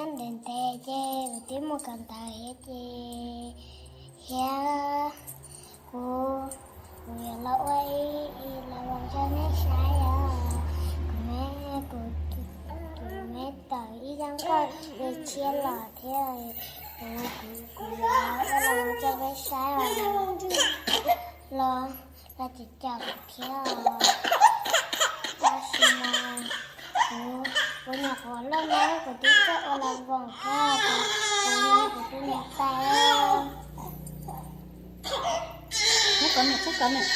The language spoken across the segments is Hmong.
Ntev ntev ces kuv twb mus kawm ntawv thiab ces, thiab kuv, kuv yuav los ua ib, ib los ua rau nej saib os. Kuv me, kuv, kuv me tawm ib zaj nkauj li tshiab los thiab, kuv, kuv, kuv yuav ua los ua rau peb saib os. Los, los tsis caum kuv thiab os. Tab sis mas kuv, kuv nyuam qhuav loj na, kuv twb txawj ua los voos thiab, kuv, kuv, kuv tus niam tais. Muab kov niam, muab kov niam.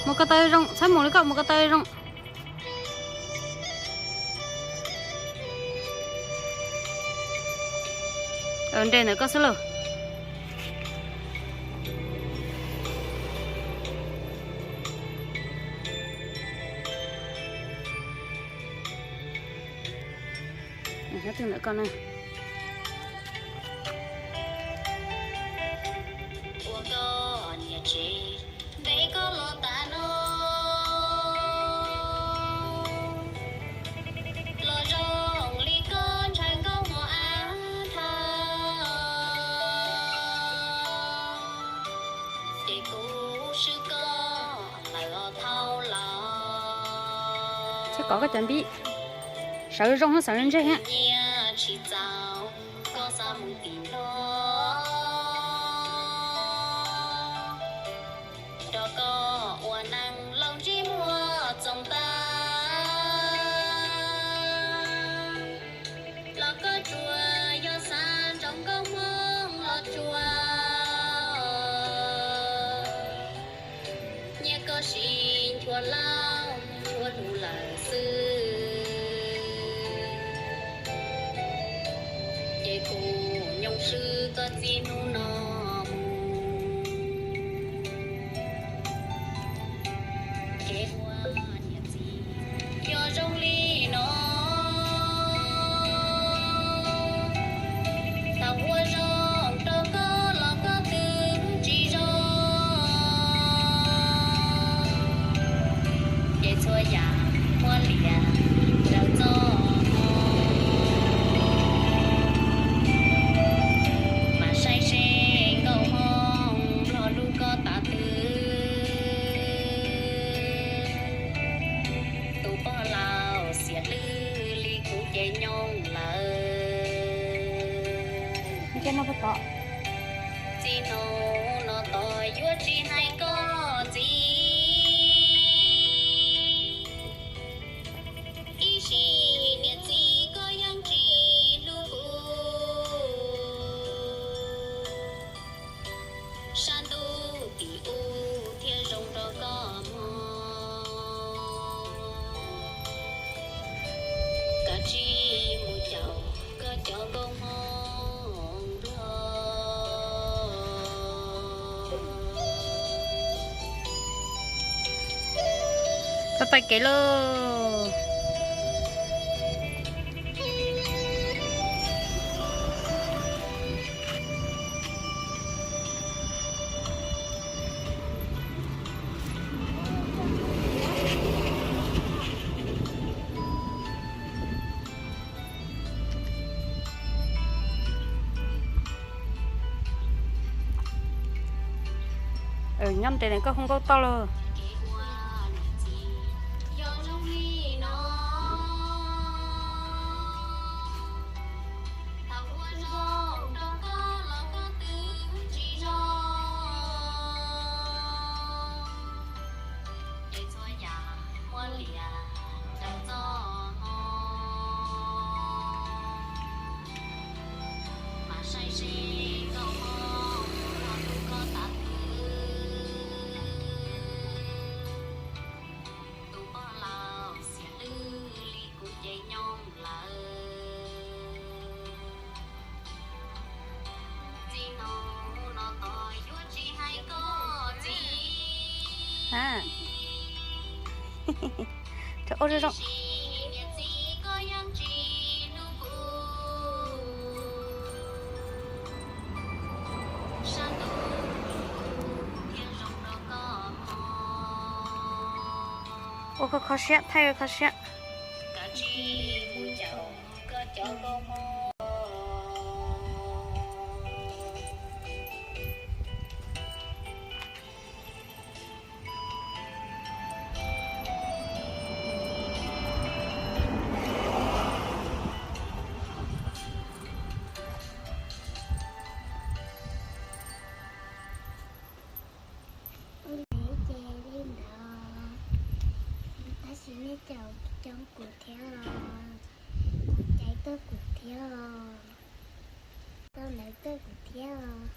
Mus ko taw zoo, txhob mus li koj, mus ko taw zoo. Nres ntawm koj xwb lauj. Nyob twg ntawm koj na? Ua koj niam tsev, npe koj los tas no, los zoo li koj ntshai nkauj mos ab thav, ces kuv swb koj lawm os thauj los. Txhob kov koj cov npib, sawv zoo thiab sawv ntseg thiab. Nyiaj tsis txaus, koj xa mus tim Nplog, nrog koj ua neej laus ntsib muaj txoos tag. Los koj tsuas yog xa ntsoov nkauj hmoob los tsuas, nyiaj koj siv nchuav lauj nchuav lus lawm xwb, ces kuv nyoo swb koj txij hnub no mus. Kev ua niam txiv yog zoo li no, thaum ua zoo rau koj los koj twb tsis zoo, ces txhua yam muab liam raws txoj hmoo, mas saib seb nkauj hmoob Nplog hlub koj tas twg. Tus pog laus xiam hlwb li kuv ces nyooj lawm. Txij hnub no tos yuav tsis hais koj txiv, ib sim niam txiv koj yeej tsis hlub kuv. Sab ntuj tim u thiaj zoo rau koj mog, kav tsij mus caum koj cov nkauj hmoob Nplog. Koj taij kev lauj. Nyob ntev koj hu nkauj tau lauj. Tus pog laus xiam hlwb li kuv ces nyooj lawm. Txij hnub no tos yuav tsis hais koj txiv. Ib sim niam txiv koj yeej tsis hlub kuv. Sab ntuj tim u thiaj zoo rau koj mog. Ua koj kho siab, thaij koj kho siab. Kav tsij mus caum koj cov nkauj hmoob. Ua li ces li ntawd, tab sis nej caum coob kuv thiab os, cais tuaj kuv thiab os, tau lawv tuaj kuv thiab os.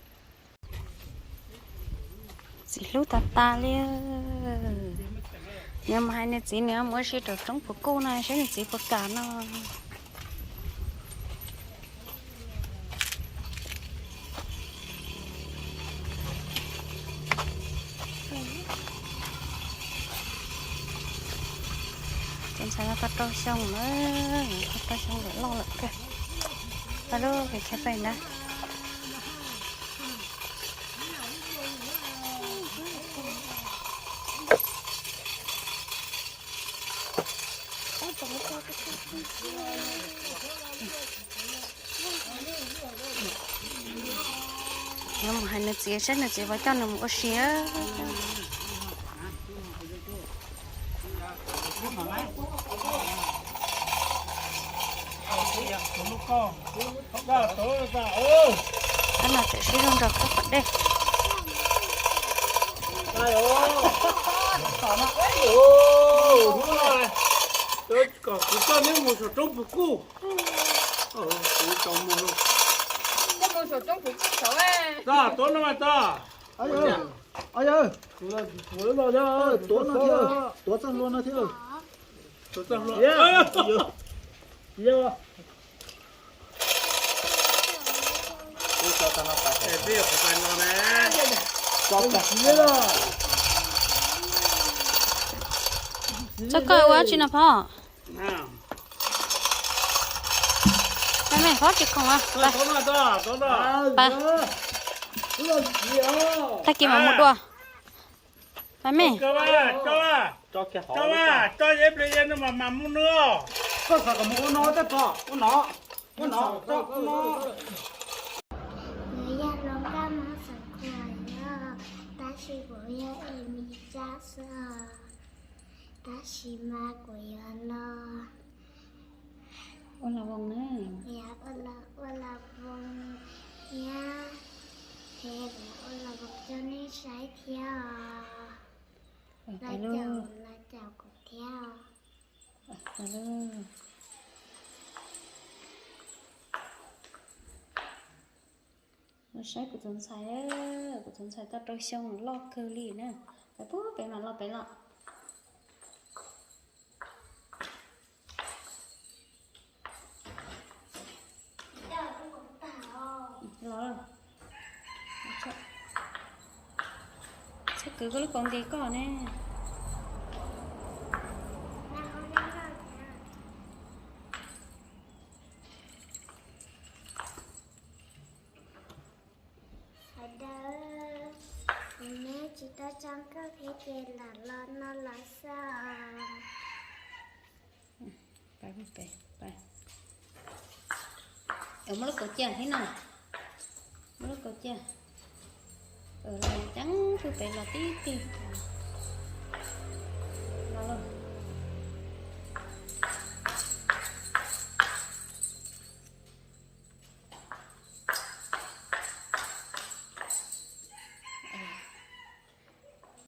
Txiv hlub tas tas li. Nws mus hais nws txiv nws mus ua si rau roob puv kuj no saib nws txiv puas kam no. Tus ntxhais no tau rau xyoo lawm, tau rau xyoo lawm, loj lawm kawg. Pab lub pem chaw pem ntag. Nws mus hais nws txiv saib nws txiv puas coj nws mus ua si. Ab, no tseem sib zog nrog koj tom dej. Kom kuv coj neb mus saum roob puv kuj. Kuv tau mus. Coj mus saum roob puv kuj saud. Tuav no mas tuav. Tuav no thiab, tuav txoj hlua no thiab. Txoj koj ua tsi no Phov? Pab me, Phov tsis khoom. Tag kis mam mus dua. Pab me. Tso ib pliag no mas mam mus nws. Koj xav kom mus ua no tej tso, ua no, ua no, ua no. Kuv yog Hluas Nkauj Hmoob Xeev Khuam os, tab sis kuv yog es Mis Tsab xwb os, tab sis mas kuv yuav los ua la voos na, ua la voos thiab, es ua la voos coj nej saib thiab os. Los caum, los caum kuv thiab os. Los saib kuv tus ntxhais, kuv tus ntxhais tau rau xyoo loj kawg li na. Peb puag pem mam los pem los. Los, txhob kwv koj lub kaus nti koj ne. Sawv daws, kuv neb tsis tau tso nkauj thiab ces lam los no los xwb os. Muab lub kaus cia thiab no. Muab lub kaus cia. Los ceev pw pem los tib tig.